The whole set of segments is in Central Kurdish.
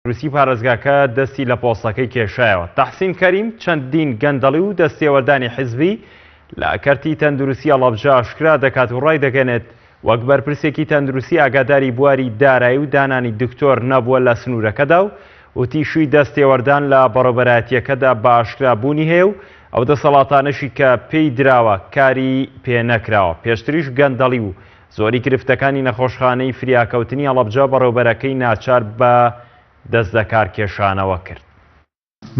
تەندروستی پارێزگاکە دەستی لە پۆستەکەی کێشایەوە. تەحسین کەریم چەندین گەندەڵی و دەستێوەردانی حزبی لە کەرتی تەندروستی هەڵەبجە ئاشکرا دەکات و ڕایدەگەنێت وەک بەرپرسێکی تەندروستی ئاگاداری بواری دارایی و دانانی دکتۆر نەبووە لە سنوورەکەدا و وتیشی دەستێوەردان لە بەڕێوبەرایەتییەکەدا بە ئاشکرا بوونی هەیە و ئەو دەسەڵاتانەشی کە پێی دراوە کاری پێ نەکراوە. پێشتریش گەندەڵی و زۆری گرفتەکانی نەخۆشخانەی فریاکەوتنی هەڵەبجە بەڕێوبەرەکەی ناچار بە دەستلەکارکێشانەوە کرد.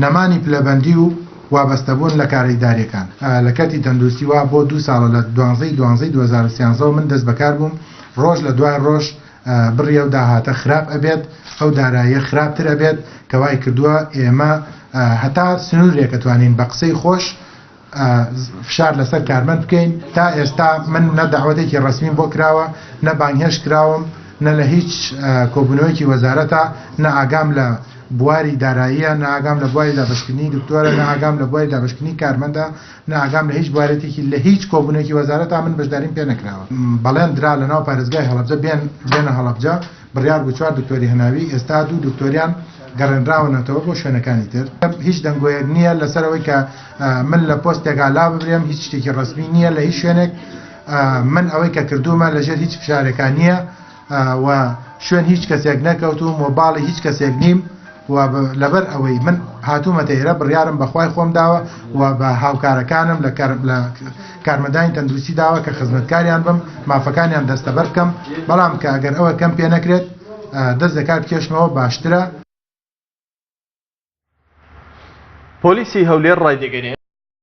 نەمانی پلەبەندی و وابەستەبوون لە کارە ئیداریەکان لە کەرتی تەندروستی وا بۆ دوو ساڵە لە دوانزە ی دوانزەی 2013 وە من دەست بەکار بووم ڕۆژ لە دوای ڕۆژ بڕی ئەو داهاتە خراپ ئەبێت ئەو داراییە خراپتر ئەبێت کە وای کردووە ئێمە هەتا سنوورێک ئەتوانین بە قسەی خۆش فشار لەسەر کارمەند بکەین، تا ئێستا من نە دەعوەتێکی ڕەسمیم بۆ کراوە، نە بانگهێشت کراوم، نە لە هیچ کۆبوونەوەیەکی وەزارەتە، نە ئاگام لە بواری داراییە، نە ئاگام لە بواری دابەشکردنی دکتۆرە، نە ئاگام لە بواری دابەشکردنی کارمەندە، نە ئاگام لە هیچ بوارێتێکی لە هیچ کۆبوونەوەیەکی وەزارەتا من بەشداریم پێ نەکراوە. بەڵێن درا لەناو پارێزگای هەڵەبجە بێن بێنە هەڵەبجە، بڕیار بوو چوار دکتۆری هەناوی، ئێستا دوو دکتۆریان گەڕێنراونەتەوە بۆ شوێنەکانی تر. هیچ دەنگۆیەک نییە لەسەر ئەوەی کە من لە پۆستێکا لاببرێم، هیچ شتێکی ڕەسمی نییە لە هیچ شوێنێک. من ئەوەی کە کردوومە لەژێر هیچ فشارێکا نییە و شوێن هیچ کەسێک نەکەوتووم و باڵی هیچ کەسێک نیم و لەبەر ئەوەی من هاتوومەتە ئێرە بڕیارم بە خوای خۆم داوە و بە هاوکارەکانم لە کارمەندانی تەندروستی داوە کە خزمەتکاریان بم، مافەکانیان دەستەبەر بکەم، بەڵام کە ئەگەر ئەوە کەم پێ نەکرێت دەست لەکار بکێشمەوە باشترە. پۆلیسی هەولێر ڕایدەگەنێت.